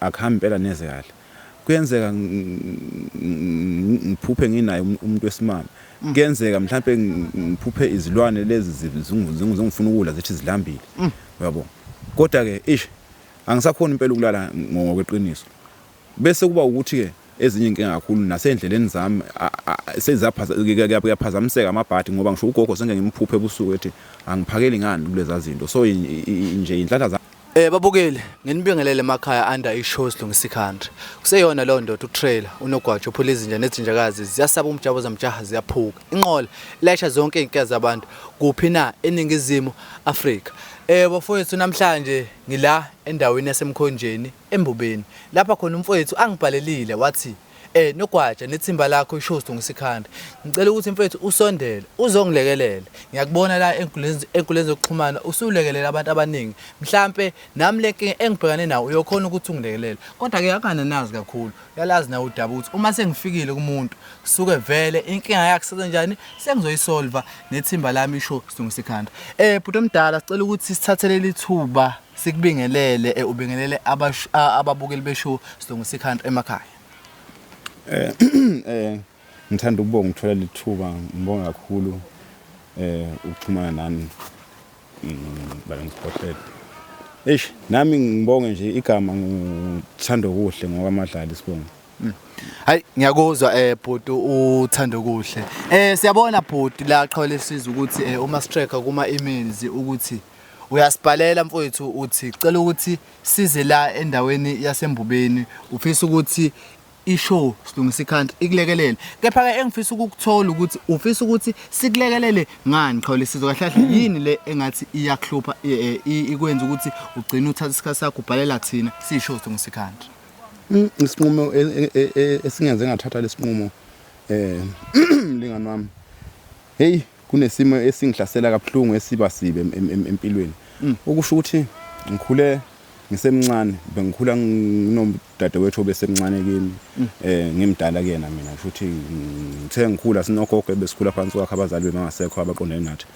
Akuhambi impela neze kahle. Kuyenzeka ngiphuphe nginaye umuntu wesimame. Kuyenzeka mhlampe ngiphuphe izilwane lezi zingifuna ukudla zithi zilambile. Uyabo? Kodwa ke ish angisakhoni impela ukulala ngokweqiniso. Bese kuba ukuthi ke ezinye inkinga kakhulu nasendleleni zami seziyaphazamiseka amabhadi ngoba ngisho ugogo sengeke ngimphuphe ebusuku ethi angiphakeli ngani kuleza zinto. So nje inhlanhla. Babukeli, nginibingelele emakhaya under ishow Silungisa Country. Kuseyona leyo ndoda utrailer unogwajo uphula izinja nezinjakazi ziyasaba umjabo zamjaha ziyaphuka. Inqola ilayisha zonke izinkinga zabantu kuphi na eNingizimu Afrika. Bafowethu namhlanje ngila endaweni yaseMkhonjeni eMbubeni. Lapha khona umfowethu angibhalelile wathi Nogwaja nethimba lakho ishow Silungisa Country. Ngicela ukuthi mfethu usondele uzongilekelela. Ngiyakubona la enkundleni zokuxhumana usulekelela abantu abaningi. Mhlampe nami le nkinga engibhekane nayo uyokhona ukuthi ungilekelele. Kodwa ke akananazi kakhulu. Uyalazi nawe udaba ukuthi uma sengifikile kumuntu kusuke vele inkinga yakhe senzenjani sengizoyisolva nethimba lami ishow Silungisa Country. Bhuti omdala sicela ukuthi sithathe leli thuba sikubingelele ubingelele ababukeli beshow Silungisa Country emakhaya. Ngithanda ukubonga ukuthola lithuba, ngibonga kakhulu ukuxhumana nani bale ngiphohlele. Eish nami ngibonge nje igama nguThandokuhle ngokaMadlala isibongo. Hayi ngiyakuzwa bhuti uThandokuhle. Siyabona bhuti la qhawe lesizwe ukuthi uma sitracker kuma emails ukuthi uyasibhalela mfowethu uthi cela ukuthi size la endaweni yaseMbubeni ufisa ukuthi ishow Silungisa Country ikulekelele. Kepha ke engifisa ukukuthola ukuthi ufisa ukuthi sikulekelele ngani qhawe lesizwe kahle kahle yini le engathi iyakuhlupha ikwenza ukuthi ugcine uthatha isikhathi sakho ubhalela thina siyishow Silungisa Country. Isinqumo esingenze ngathatha lesinqumo mlingani wami. Hey kunesimo esingihlasela kabuhlungu esiba sibi empilweni. Okusho ukuthi ngikhule ngisemncane, bengikhula nginodadewethu obesemncane kimi, ngimdala kuyena mina. Kusho ukuthi ngithe ngikhula sinogogo ebesikhula phansi kwakhe, abazali bebangasekho abaqondene nathi.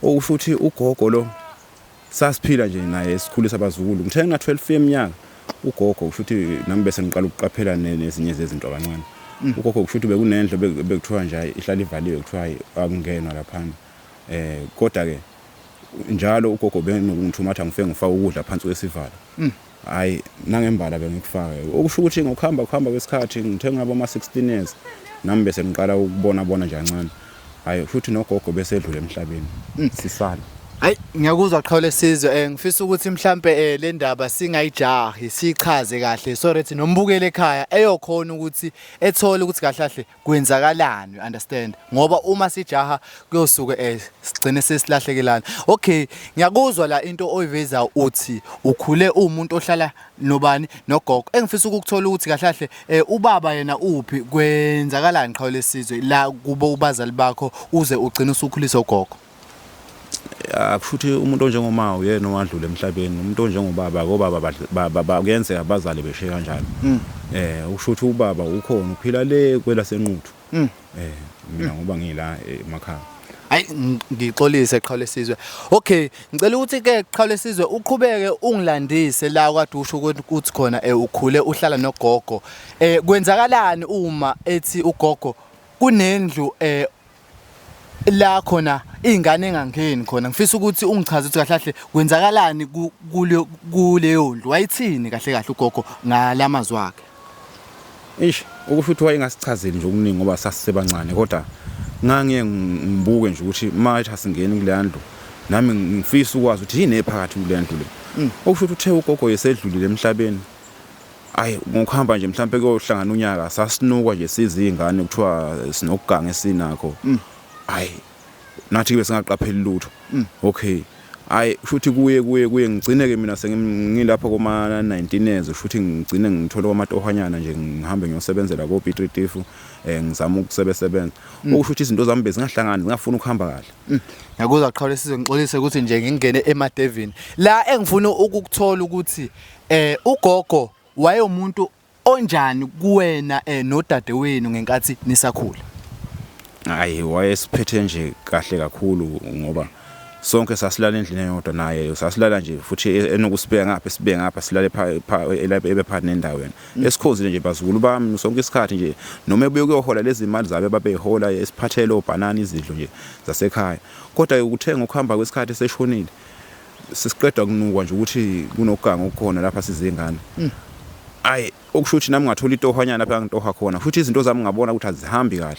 Okusho ukuthi ugogo lo sasiphila nje naye sikhulisa abazukulu. Ngithe ngina 12 yeminyaka ugogo kusho ukuthi nami bese ngiqala ukuqaphela nezinye zezinto kancane. Ugogo kusho ukuthi bekunendlu bekuthiwa nje ihlala ivaliwe, kuthiwa akungenwa laphana. Kodwa ke njalo ugogo benokungithuma athi angifike ngifake ukudla phansi kwesivalo. Hhayi nangembala bengikufaka. Okusho ukuthi ngokuhamba kuhamba kwesikhathi ngithe ngaba ama 16 years nami bese ngiqala ukubona bona nje kancane. Hhayi futhi nogogo bese edlule emhlabeni. Sisala. Hayi ngiyakuzwa qhawe lesizwe ngifisa ukuthi mhlambe le ndaba singayijahi sichaze kahle so that nombukeli ekhaya eyokhona ukuthi ethole ukuthi kahle kahle kwenzakalani, you understand, ngoba uma sijaha kuyosuke sigcine sesilahlekelana. Okay, ngiyakuzwa la into oyiveza uthi ukhule uwumuntu ohlala nobani, nogogo. Engifisa ukukuthola ukuthi kahle kahle ubaba yena uphi, kwenzakalani qhawe lesizwe la kubo ubazali bakho uze ugcine usukhulisa ugogo. Akusho ukuthi umuntu onjengoma uyena owadlula emhlabeni, umuntu onjengobaba kobaba kuyenzeka abazali beshiye kanjalo. Ukusho ukuthi ubaba ukhona uphila le kwelaseNquthu. Mina ngoba ngila emakhaya. Hayi ngixolise qhawe lesizwe. Okay, ngicela ukuthi ke qhawe lesizwe uqhubeke ungilandise la kade usho ukuthi khona ukhule uhlala nogogo. Kwenzakalani uma ethi ugogo kunendlu la khona ingane engangeni khona? Ngifisa ukuthi ungichaze ukuthi kahle kahle kwenzakalani kuleyo ndlu, wayithini kahle kahle ugogo ngalamazwi akhe? Eish ukusho ukuthi wayengasichazeli nje okuningi ngoba sasisebancane, kodwa ngangiye ngibuke nje ukuthi uma ethi asingeni kuleya ndlu, nami ngifisa ukwazi ukuthi yini ephakathi kuleya ndlu le. Okusho ukuthi uthe ugogo esedlulile emhlabeni, ayi ngokuhamba nje mhlampe kuyohlangana unyaka, sasinukwa nje sizingane kuthiwa sinokuganga esinakho. Hayi nathi ke singaqapheli lutho. Okay, hayi kusho ukuthi kuye kuye kuye ngigcine ke mina sengilapha koma 19 years, kusho ukuthi ngigcine ngithola kwamatohwanyana nje, ngihambe ngiyosebenzela ko Piet Retief, ngizama ukusebenza. Okusho ukuthi izinto zami bezingahlangani, zingafuni ukuhamba kahle. Ngiyakuzwa qhawe lesizwe, ngixolise ukuthi nje ngingene emadevini. La engifuna ukukuthola ukuthi ugogo wayewumuntu onjani kuwena nodadewenu ngenkathi nisakhula? Hayi wayesiphethe nje kahle kakhulu ngoba Sonke sasilala endlini eyodwa naye, sasilala nje futhi enokusibeka ngapha esibeka ngapha, silale ebe phakathi nendawo yena. Esikhonzile nje bazukulu bami sonke isikhathi nje, noma ebuye kuyohola lezi mali zabo ababeyihola, esiphathele obhanana, izidlo nje zasekhaya. Kodwa kuthe ngokuhamba kwesikhathi eseshonile, sesiqedwa kunukwa nje ukuthi kunoganga okukhona lapha sizingane. Ayi, okusho ukuthi nami ngathola itohwanyana lapha engitohwa khona, futhi izinto zami ngabona ukuthi azihambi kahle.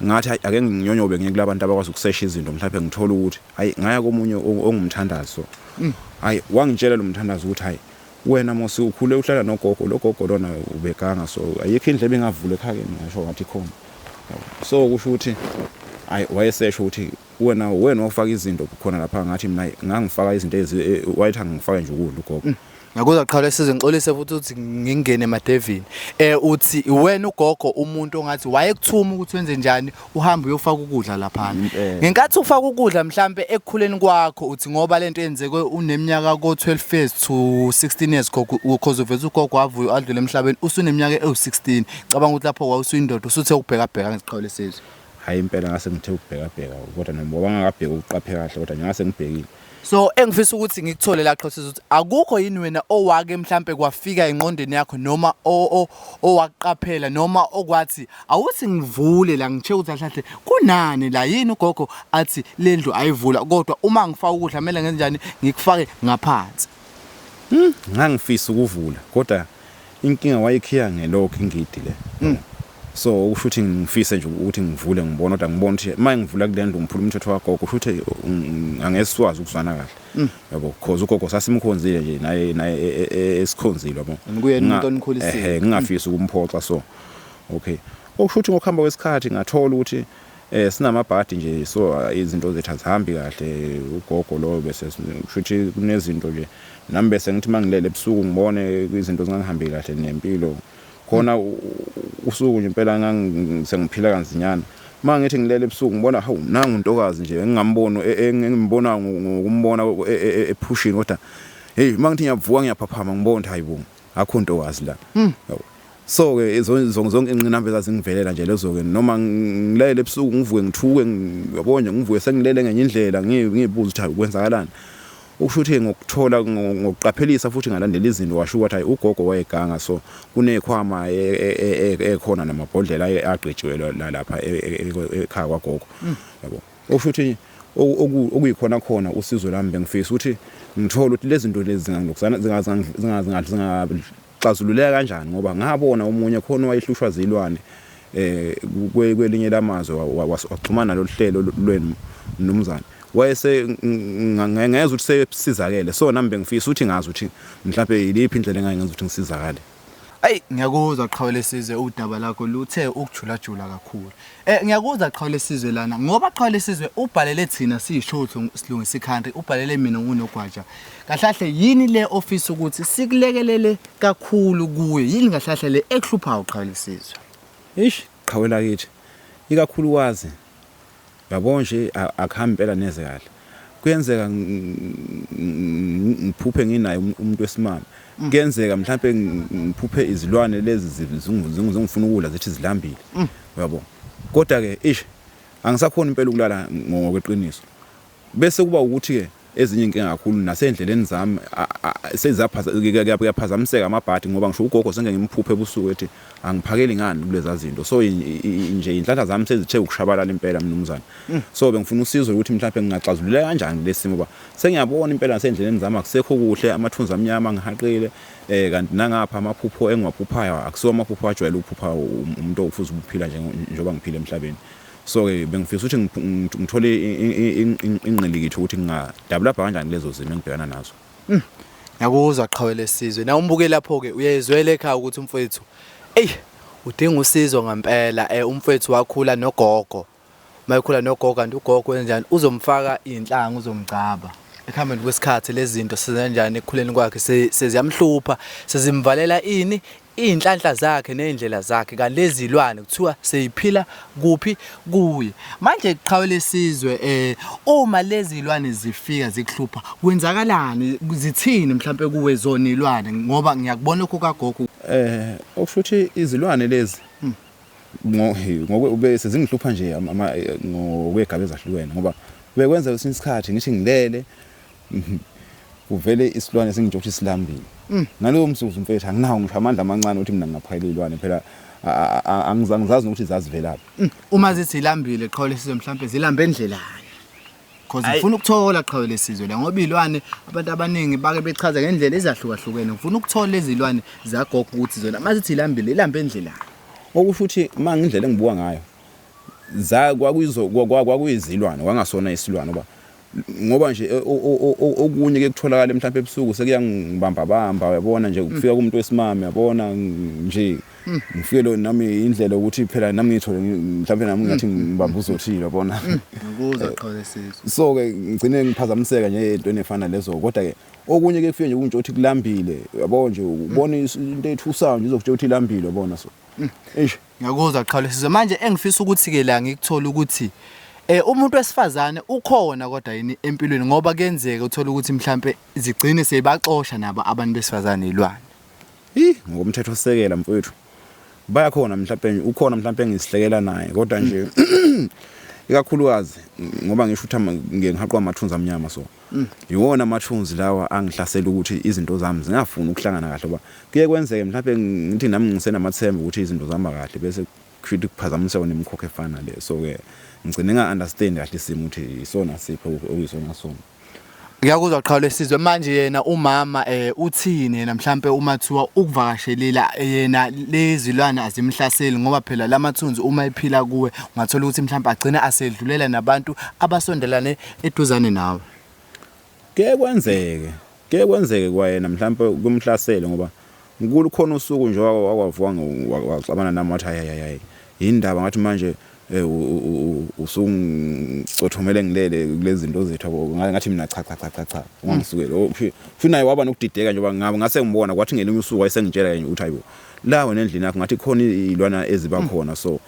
Ngathi hayi, ake nginyonyobe ngiye kulabantu abakwazi ukusesha izinto, mhlawumbe ngithole ukuthi hayi, ngaya komunye ongumthandazo. Hayi, wangitshela lo mthandazo ukuthi hayi, wena Mosi ukhule uhlala nogogo, lo gogo lona ubeganga, so ayikho indlela ebingavula ekhakeni. Ngasho ngathi khona. So kusho ukuthi hayi, wayesesho ukuthi wena wafaka izinto khona lapha. Ngathi mina ngangifaka izinto ezi wayethi angifake nje ukudla ugogo. Ngakuzwa qhawe lesizwe, ngixolise futhi ukuthi ngingene emadevini. Uthi wena ugogo umuntu ongathi wayekuthuma ukuthi wenze njani, uhambe uyofaka ukudla laphana. Ngenkathi ufaka ukudla mhlambe ekukhuleni kwakho, uthi ngoba lento yenzeke uneminyaka ko 12 years to 16 years, gogo, because uveza ugogo wavuya adlule emhlabeni usuneminyaka ewu16. Cabanga ukuthi lapho wawusuyindoda, usuthe ukubheka bheka ngeziqhawe lesizwe. Hayi impela ngase ngithe ukubheka bheka, kodwa noma ngoba ngangabheki ukuqaphe kahle, kodwa nje ngase ngibhekile. So engifisa ukuthi ngikuthole la Qhawe ukuthi akukho yini wena owake mhlambe kwafika engqondweni yakho, noma owaqaphela, noma okwathi awuthi ngivule la ngithe ukuthi kahle kunani la, yini ugogo athi le ndlu ayivula, kodwa uma ngifaka ukudla kumele ngenze njani, ngikufake ngaphansi? Ngangifisa ukuvula, kodwa inkinga wayikhiya ngelokhu ingidi le. So kusho ukuthi ngifise nje ukuthi ngivule ngibone, kodwa ngibona ukuthi uma ngivula kule ndlu ngiphula umthetho wagogo, kusho ukuthi angeke sikwazi ukuzwana kahle, yabo, cause ugogo sasimkhonzile nje naye esikhonzile, yabo. Kuyena umuntu onikhulisile. Ehhe, ngingafisi ukumphoxa. So okay, okusho ukuthi ngokuhamba kwesikhathi ngathola ukuthi sinamabhadi nje, so izinto zethu azihambi kahle. Ugogo lo bese kusho ukuthi kunezinto nje nami bese ngithi mangilele ebusuku ngibone izinto zingangihambi kahle nempilo khona. Usuku nje impela ngangisengiphila kanzinyana, uma ngithi ngilele ebusuku ngibona, hawu, nangu untokazi nje engingamboni, engimbona ngokumbona ephushini, kodwa hey, uma ngithi ngiyavuka ngiyaphaphama ngibona ukuthi hayi bo, akho ntokazi la. Yabo. So ke zonke inqinamba ezazingivelela nje lezo ke, noma ngilele ebusuku ngivuke ngithuke, yabo nje, ngivuke sengilele ngenye indlela, ngiyibuza ukuthi hayi, kwenzakalani. Ukusho ukuthi ngokuthola, ngokuqaphelisa futhi ngalandela izinto, washo ukuthi hayi, ugogo wayeganga, so kunekhwama ekhona namabhodlela agqitshiwe lapha ekhaya kwagogo, yabo. Okusho ukuthi okuyikhona khona usizo lami, bengifisa ukuthi ngithole ukuthi lezi zinto lezi zingaxazululeka kanjani, ngoba ngabona omunye khona wayehlushwa zilwane kwelinye lamazwe, waxhumana nalolu hlelo lwenu mnumzane, wayese ngezwa ukuthi sesizakele. So nami bengifisa ukuthi ngazi ukuthi mhlawumbe iliphi indlela engangenza ukuthi ngisizakale. Ayi, ngiyakuzwa qhawe lesizwe, udaba lakho luthe ukujulajula kakhulu. Ngiyakuzwa qhawe lesizwe lana, ngoba qhawe lesizwe ubhalele thina siyishotho silungisa i-country, ubhalele mina ngunogwaja. Kahlahle yini le ofisa ukuthi sikulekelele kakhulu kuyo? Yini kahlahle le ekuhluphayo, qhawe lesizwe? Ish, qhawe lakithi, ikakhulukazi yabo nje akuhambi impela neze kahle. Kuyenzeka ngiphuphe nginaye umuntu wesimame, kuyenzeka mhlambe ngiphuphe izilwane lezi zingifuna ukudla, zithi zilambile, uyabo. Kodwa ke ish, angisakhona impela ukulala ngokweqiniso. Bese kuba ukuthi ke ezinye inkinga kakhulu nasendleleni zami seziyaphazamiseka amabhadi, ngoba ngisho ugogo sengeke ngimphuphe ebusuku ethi angiphakeli ngani kuleza zinto. So nje inhlanhla zami sezithe ukushabalala impela, mnumzane. So bengifuna usizo ukuthi mhlawumbe ngingaxazulula kanjani lesi simo, ba sengiyabona impela nasendleleni zami akusekho kuhle, amathunzi amnyama ngihaqile, kanti nangapha amaphupho engiwaphuphayo akusiwo amaphupho ajwayele ukuphupha umuntu ofuze ukuphila njengoba ngiphila emhlabeni. So ke bengifisa ukuthi ngithole ingqilikithi ukuthi ngingadabulapha kanjani lezo zimo engibhekana nazo. Ngiyakuzwa qhawe lesizwe. Na umbuke lapho ke uyezwela ekhaya ukuthi umfowethu ey udinga usizo ngempela. Umfowethu wakhula nogogo. Mayekhula nogogo, kanti ugogo wenjani, uzomfaka inhlanga, uzomgcaba. Ekuhambeni kwesikhathi lezi zinto sezenjani ekukhuleni kwakhe, seziyamhlupha, sezimvalela ini iy'nhlanhla zakhe ney'ndlela zakhe, kanti lezi zilwane kuthiwa seyiphila kuphi? Kuye. Manje qhawe lesizwe, uma lezi zilwane zifika zikuhlupha, kwenzakalani, zithini mhlampe kuwe zona iy'lwane, ngoba ngiyakubona lokho kagogo? Okusho ukuthi izilwane lezi ngobe sezingihlupha nje ngokwegaba ezahlukene, ngoba Bekwenza kwesinye isikhathi ngithi ngilele kuvele isilwane singitsho ukuthi silambile. Ngalowo mzuzu mfethu anginawo ngisho amandla amancane ukuthi mina ngingaphakela izilwane phela angizazi nokuthi zazivelaphi. Uma zithi ilambile qhawe lesizwe mhlampe zilambe endlelani? Cause ngifuna ukuthola qhawe lesizwe la ngoba izilwane abantu abaningi bake bechaza ngendlela ezahlukahlukene. Ngifuna ukuthola lezi zilwane zagogo ukuthi zona uma zithi ilambile ilambe endlelani. Okusho ukuthi uma ngindlela engibuka ngayo za kwakuyizo kwakuyizilwane kwangasona isilwane ngoba ngoba nje okunye ke kutholakala mhlawumbe ebusuku sekuyangibamba bamba uyabona nje kufika kumuntu wesimame uyabona nje ngifike lo nami indlela ukuthi phela nami ngithole mhlawumbe nami ngathi ngibamba uzothile uyabona. Ngikuzwa qhawe lesizwe. So ke ngigcine ngiphazamiseka nje entweni efana lezo kodwa ke okunye ke kufike nje kunje ukuthi kulambile uyabo nje ubona into ethusayo nje izokutshela ukuthi ilambile uyabona so eish. Ngiyakuzwa qhawe lesizwe. Manje engifisa ukuthi ke la ngikuthole ukuthi umuntu wesifazane ukhona kodwa yini empilweni ngoba kuyenzeka uthole ukuthi mhlampe zigcine seyibaxosha nabo abantu besifazane izilwane. Ih ngokomthetho sekela mfowethu. Bayakhona mhlampe ukhona mhlampe engisihlekela naye kodwa nje ikakhulukazi ngoba ngisho ukuthi ngike ngihaqwa amathunzi amnyama so. Iwona amathunzi lawa angihlasela ukuthi izinto zami zingafuni ukuhlangana kahle ngoba kuye kwenzeke mhlampe ngithi nami ngisenamathemba ukuthi izinto zihamba kahle bese kushuthi kuphazamiseka nemikhokho efana le. So ke ngigcine nga understand kahle isimo ukuthi isona siphi okuyisona sona. Ngiyakuzwa qhawe lesizwe. Manje yena umama uthini yena mhlampe uma kuthiwa ukuvakashelile yena lezilwane azimhlaseli ngoba phela lamathunzi uma ephila kuwe ungathola ukuthi mhlampe agcina asedlulela nabantu abasondelane eduzane nawe. Kuye kwenzeke, kuye kwenzeke kwayena mhlampe kumhlasele ngoba nkulu khona usuku nje wakwavuka waxabana nami wathi hayi hayi hayi yindaba ngathi manje usungicothomele ngilele kulezi zinto zethu yabo ngathi mina cha cha cha cha cha ungangisukeli futhi naye waba nokudideka njengoba ngabo ngase ngibona kwathi ngelinye usuku wayesengitshela nje ukuthi hayibo la wena endlini yakho ngathi khona izilwana eziba khona so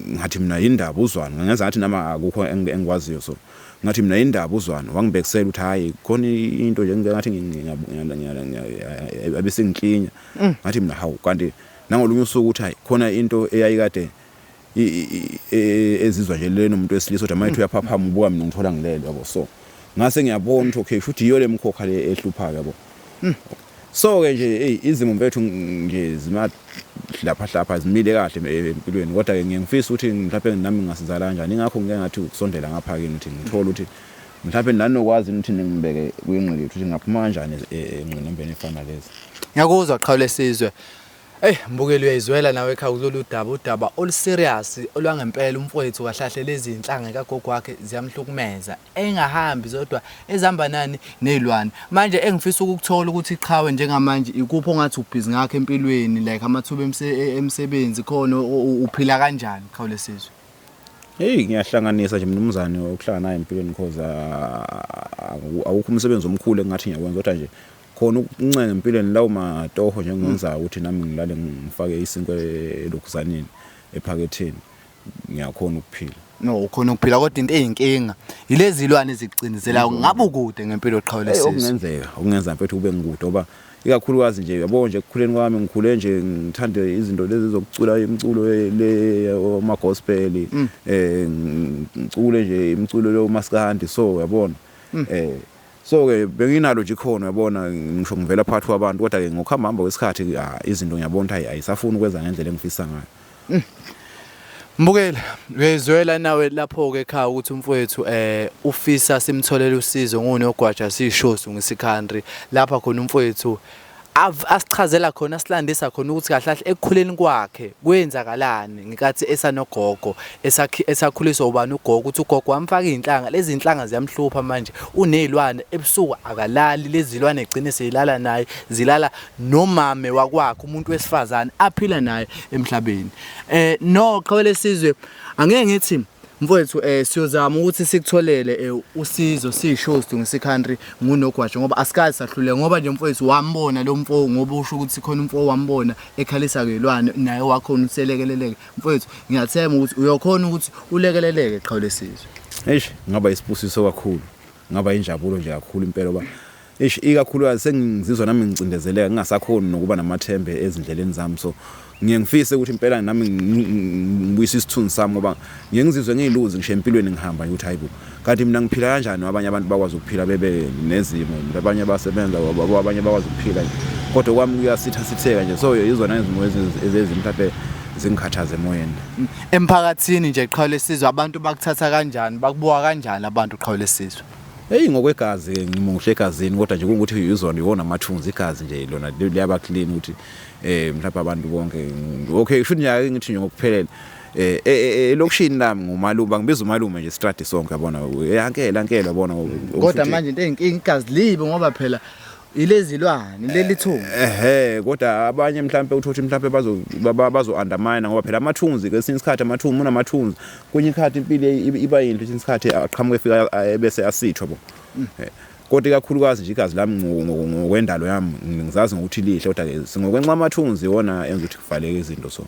ngathi mina yindaba uzwani ngenza ngathi nami akukho engikwaziyo so ngathi mina yindaba uzwani wangibekisela ukuthi hayi khona into nje ngathi abesengiklinya ngathi mina hawu kanti nangolunye usuku ukuthi hayi khona into eyayikade ezizwa nje lena umuntu wesilisa ukuthi mayethi uyaphaphama ubuka mina ngithola ngilele yabo so ngase ngiyabona ukuthi okay futhi yiyo le mkhokha le ehluphayo yabo. So ke nje hey izimo mfethu nje zima lapha lapha zimile kahle empilweni kodwa ke ngiye ngifisa ukuthi mhlawumbe nami ngingasizala kanjani ingakho ngike ngathi ukusondela ngapha ke ngithi ngithole ukuthi mhlawumbe nanokwazi ukuthi ningibeke kwingqikithu ukuthi ngaphuma kanjani engqinambeni efana lezi. Ngiyakuzwa qhawe lesizwe. Ey mbukeli uyayizwela nawe ekhaya kulolu daba udaba oluserious olwangempela umfowethu kahlahle lezi zinhlanga kagogo wakhe ziyamhlukumeza engahambi zodwa ezihamba nani nezilwane manje engifisa ukukuthola ukuthi qhawe njengamanje ikuphi ongathi ubhizi ngakho empilweni like amathuba emsebenzi khona uphila kanjani qhawe lesizwe. Hey ngiyahlanganisa nje mnumzane ukuhlala naye empilweni because awukho umsebenzi omkhulu engathi ngiyakwenza kodwa nje Khona ukuncenga empilweni lawo matoho nje engiwenzayo ukuthi nami ngilale ngifake isinkwa elokhuzaneni ephaketheni ngiyakhona ukuphila. No ukhona ukuphila kodwa into eyinkinga yilezi zilwane ezikucindezelayo ngabe ukude ngempilo qhawe Hey lesizwe. okungenzeka okungenza mfethu kube ngikude ngoba ikakhulukazi nje yabo nje ekukhuleni kwami ngikhule nje ngithande izinto lezi zokucula imiculo le oma gospel ngicule nje imiculo lo maskandi so yabona So ke benginalo nje ikhono yabona ngisho ngivela phakathi kwabantu kodwa ke ngokuhamba hamba kwesikhathi ah, izinto ngiyabona ukuthi ayisafuni ukwenza ngendlela engifisa ngayo. Mbukeli, uyezwela nawe lapho-ke ekhaya ukuthi umfowethu ufisa simtholele usizo ngunogwaja siyishosu ngesikhantri lapha khona umfowethu asichazela khona asilandisa khona ukuthi kahle kahle ekukhuleni kwakhe kwenzakalani ngenkathi esanogogo esakhuliswa ubani ugogo ukuthi ugogo wamfaka izinhlanga lezi zinhlanga ziyamhlupha manje unezilwane ebusuku akalali lezi zilwane egcine seyilala naye zilala nomame wakwakhe umuntu wesifazane aphila naye emhlabeni no qhawe lesizwe angeke ngithi Mfowethu siyozama ukuthi sikutholele usizo siyishow Sidungisa country ngunogwaja ngoba asikaze sahluleka ngoba nje mfowethu wambona lo mfo ngoba usho ukuthi khona umfo wambona ekhalisa ngelwane naye wakhona uselekeleleke mfowethu ngiyathemba ukuthi uyokhona ukuthi ulekeleleke qhawe lesizwe. Eish ngaba isibusiso kakhulu ngaba injabulo nje kakhulu impela ngoba Eish ikakhulukazi sengizizwa nami ngicindezeleka ngingasakhoni nokuba namathembe ezindleleni zami so ngiye ngifise ukuthi impela nami ngibuyise isithunzi sami ngoba ngiye ngizizwe ngiyiluzi ngisho empilweni ngihamba nje ukuthi hayibo kanti mina ngiphila kanjani abanye abantu bakwazi ukuphila bebe nezimo abanye basebenza abanye bakwazi ukuphila nje kodwa kwami kuyasitha sitheka nje so izona izimo ezezi mhlawumbe zingikhathaza emoyeni. Emphakathini nje qhawe lesizwe abantu bakuthatha kanjani bakubuka kanjani abantu qhawe lesizwe? Eyi ngokwegazi ke ngimuhle egazini kodwa nje kungukuthi izona iwona amathunzi igazi nje lona liyaba clean ukuthi eh mhlawumbe abantu bonke okay kusho nje ake ngithi nje ngokuphelele eh, eh, eh elokishini lami ngumalume bangibiza umalume nje stradi sonke yabona yankela ankela yabona kodwa manje into eyinkinga igazi libi ngoba phela Ilezi lwane leli thunzi. Ehhe kodwa abanye mhlampe uthothi mhlampe bazo bazo undermine ngoba phela amathunzi kwesinye isikhathi amathunzi unamathunzi kwenye ikhathi impilo iba yinto kwesinye isikhathi aqhamuke efika ebese asithwa bo. Mm. Eh, kodwa ikakhulukazi nje igazi lami ngokwendalo yami ngizazi ngokuthi lihle kodwa ke singokwenxa amathunzi iwona enza ukuthi kuvaleke izinto so.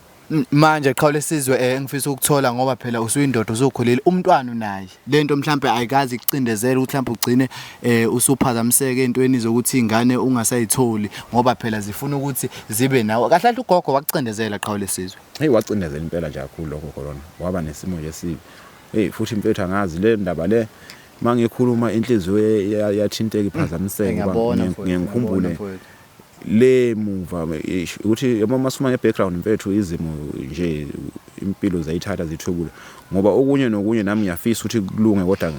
Manje qhawe lesizwe eh, engifisa ukuthola ngoba phela usuyindoda usukhulile umntwana unaye lento mhlambe ayikazi ikucindezela ukuthi mhlambe ugcine eh, usuphazamiseke entweni zokuthi ingane ungasayitholi ngoba phela zifuna ukuthi zibe nawe kahle kahle ugogo wakucindezela qhawe lesizwe. Hey wacindezela impela nje kakhulu lokho corona waba nesimo nje esibi. Hey futhi mfethu angazi le ndaba le mangikhuluma inhliziyo yathinteka iphazamiseke ngoba ngiyengikhumbule le muva ukuthi yabo masifuma nge-background mfethu izimo nje impilo zayithatha zithwebula ngoba okunye nokunye nami ngiyafisa ukuthi kulunge kodwa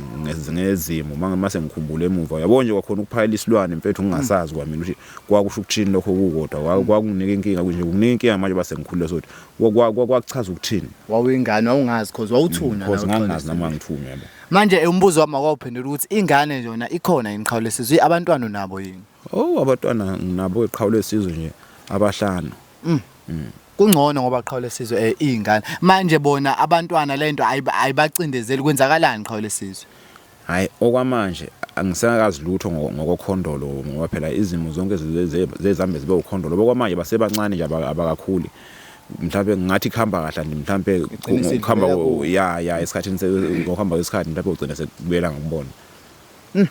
ngezimo mase ngikhumbule emuva yabo nje kwakhona ukuphayela isilwane mfethu ngingasazi kwamina ukuthi kwakusho ukuthini lokho kukodwa kwakunginika inkinga nje kunginika inkinga manje base ngikhulile sokuthi kwakuchaza ukuthini. Wawuyingane wawungazi cause wawuthunywa cause ngangingazi nami ngangithunywa yabo. Manje umbuzo wami awuphendula ukuthi ingane yona ikhona yini qhawe lesizwe abantwana unabo yini? Oh abantwana nginabo iqhawe lesizwe nje abahlanu. Mm. mm. Kungcono ngoba qhawe lesizwe eh izingane. Manje bona abantwana lento ayibacindezeli kwenzakalani qhawe lesizwe? Hayi okwamanje angisakazi lutho ngokokhondolo ngoba phela izimo zonke zezambe zibe ukhondolo. Okwamanje basebancane nje abakakhuli. Mhlawumbe ngathi kuhamba kahle nje mhlawumbe kuhamba ya ya esikhathini ngokuhamba kwesikhathi mhlawumbe ugcina sekubuyela ngokubona. Mm.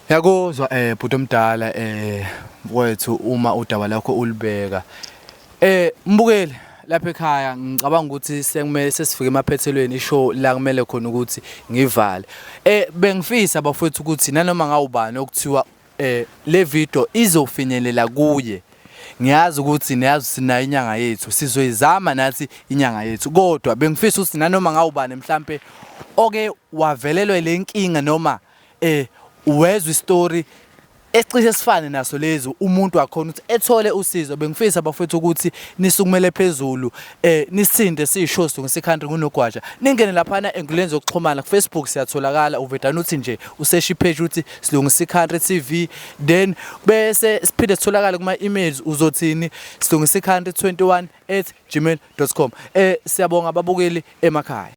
Yakuzwa eh bhuti omdala eh mfowethu uma udaba lakho ulibeka. Eh mbukeli lapha ekhaya ngicabanga ukuthi sekumele sesifike emaphethelweni ishow la kumele khona ukuthi ngivale. Eh bengifisa bafowethu ukuthi nanoma ngawubani okuthiwa eh le video izofinyelela kuye Ngiyazi ukuthi niyazi sinayo inyanga yethu sizoyizama nathi inyanga yethu kodwa bengifisa ukuthi nanoma ngawubani mhlampe oke wavelelwa le nkinga noma eh wezwa istory esicishe sifane naso lezi umuntu wakhona ukuthi ethole usizo bengifisa bafethu ukuthi nisukumele phezulu eh nisithinte siyishow silungisa i-country ngunogwaja ningene laphana enkundleni zokuxhumana ku-Facebook siyatholakala uvedane uthi nje useshe ipage uthi silungisa i-country TV then bese siphinde sitholakale kuma-emails uzothini silungisa i-country 21 at gmail com. Eh siyabonga ababukeli emakhaya.